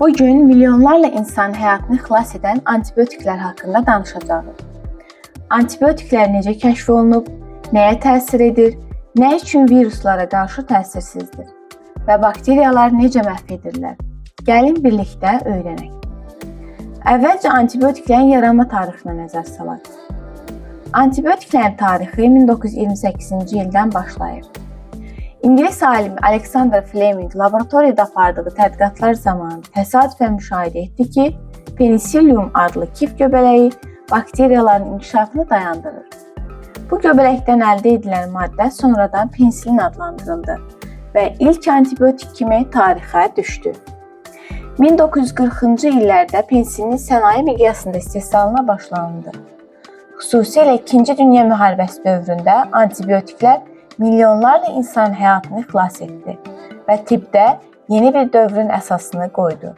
Bu gün milyonlarla insanın həyatını xilas edən antibiotiklər haqqında danışacağıq. Antibiotiklər necə kəşf olunub, nəyə təsir edir, nə üçün viruslara qarşı təsirsizdir və bakteriyalar necə məhv edirlər? Gəlin birlikdə öyrənək. Əvvəlcə antibiotiklərin yaranma tarixinə nəzər salaq. Antibiotiklərin tarixi 1928-ci ildən başlayır. İngilis alimi Alexander Fleming laboratoriyada apardığı tədqiqatlar zamanı təsadüfən müşahidə etdi ki, penicillium adlı kif göbələyi bakteriyaların inkişafını dayandırır. Bu göbələkdən əldə edilən maddə sonradan penisilin adlandırıldı və ilk antibiotik kimi tarixə düşdü. 1940-cı illərdə penisilinin sənaye miqyasında istehsalına başlanıldı. Xüsusilə İkinci Dünya müharibəsi dövründə antibiotiklər milyonlarla insanın həyatını xilas etdi və tibbdə yeni bir dövrün əsasını qoydu.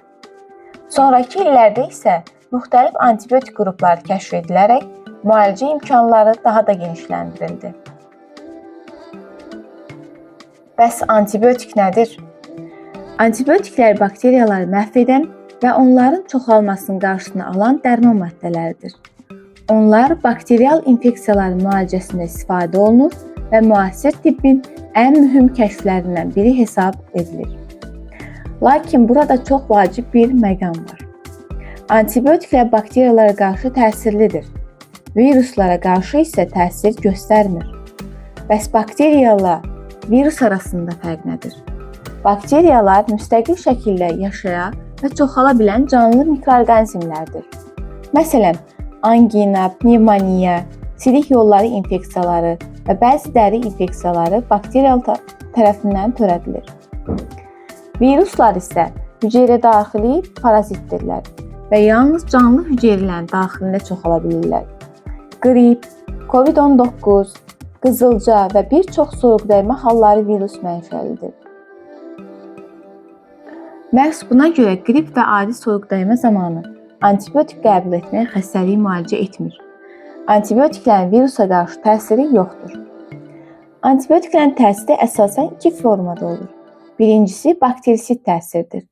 Sonrakı illərdə isə müxtəlif antibiotik qrupları kəşf edilərək müalicə imkanları daha da genişləndirildi. Bəs antibiotik nədir? Antibiotiklər bakteriyaları məhv edən və onların çoxalmasının qarşısını alan dərman maddələridir. Onlar bakterial infeksiyaların müalicəsində istifadə olunur və müasir tibbin ən mühüm kəşflərindən biri hesab edilir. Lakin burada çox vacib bir məqam var. Antibiotiklər bakteriyalara qarşı təsirlidir. Viruslara qarşı isə təsir göstərmir. Bəs bakteriyalarla virus arasında fərq nədir? Bakteriyalar müstəqil şəkildə yaşaya və çoxala bilən canlı mikroorqanizmlərdir. Məsələn, angina, pnevmoniya, sidik yolları infeksiyaları və bəzi dəri infeksiyaları bakteriyalar tərəfindən törədilir. Viruslar isə hüceyrədaxili parazitdirlər və yalnız canlı hüceyrələrin daxilində çoxala bilirlər. Qrip, COVID-19, qızılca və bir çox soyuqdəymə halları virus mənşəlidir. Məhz buna görə qrip və adi soyuqdəymə zamanı antibiotik qəbul etmək xəstəliyi müalicə etmir. Antibiotiklərin virusa qarşı təsiri yoxdur. Antibiotiklərin təsiri əsasən iki formada olur. Birincisi bakterisid təsirdir.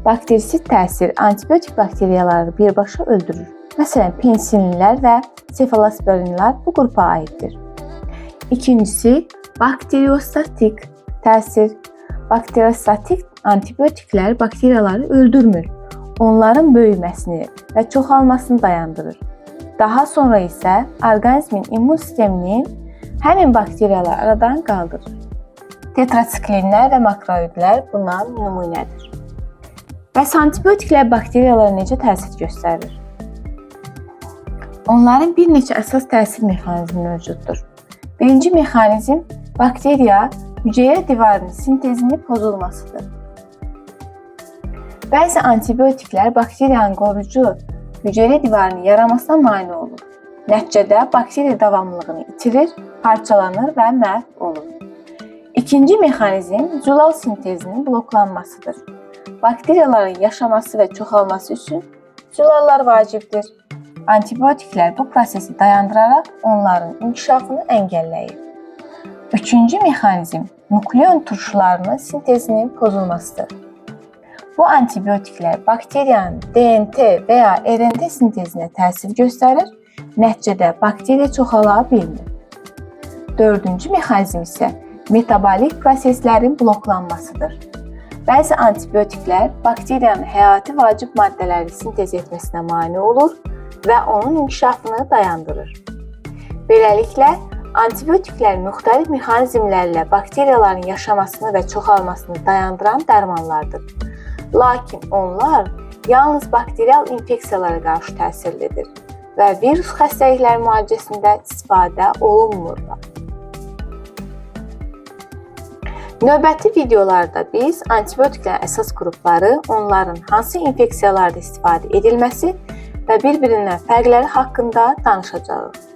Bakterisid təsir antibiotik bakteriyaları birbaşa öldürür. Məsələn, penisilinlər və sefalosporinlər bu qrupa aiddir. İkincisi bakteriostatik təsir. Bakteriostatik antibiotiklər bakteriyaları öldürmür. Onların böyüməsini və çoxalmasını dayandırır. Daha sonra isə orqanizmin immun sisteminin həmin bakteriyaları aradan qaldırır. Tetrasiklinlər və makroidlər buna nümunədir. Bəs antibiotiklər bakteriyalara necə təsir göstərir? Onların bir neçə əsas təsir mexanizmi mövcuddur. Birinci mexanizm bakteriya hüceyrə divarının sintezinin pozulmasıdır. Bəzi antibiotiklər bakteriyanın qoruyucu hüceyrə divarının yaranmasına mane olur. Nəticədə bakteriya davamlılığını itirir, parçalanır və məhv olur. İkinci mexanizm zülal sintezinin bloklanmasıdır. Bakteriyaların yaşaması və çoxalması üçün zülallar vacibdir. Antibiotiklər bu prosesi dayandıraraq onların inkişafını əngəlləyir. Üçüncü mexanizm nukleon turşularının sintezinin pozulmasıdır. Bu antibiotiklər bakteriyanın DNT və ya RNT sintezinə təsir göstərir, nəticədə bakteriya çoxala bilmir. Dördüncü mexanizm isə metabolik proseslərin bloklanmasıdır. Bəzi antibiotiklər bakteriyanın həyati vacib maddələri sintez etməsinə mane olur və onun inkişafını dayandırır. Beləliklə, antibiotiklər müxtəlif mexanizmlərlə bakteriyaların yaşamasını və çoxalmasını dayandıran dərmanlardır. Lakin onlar yalnız bakterial infeksiyalara qarşı təsirlidir və virus xəstəlikləri müalicəsində istifadə olunmurlar. Növbəti videolarda biz antibiotiklərin əsas qrupları, onların hansı infeksiyalarda istifadə edilməsi və bir-birindən fərqləri haqqında danışacağıq.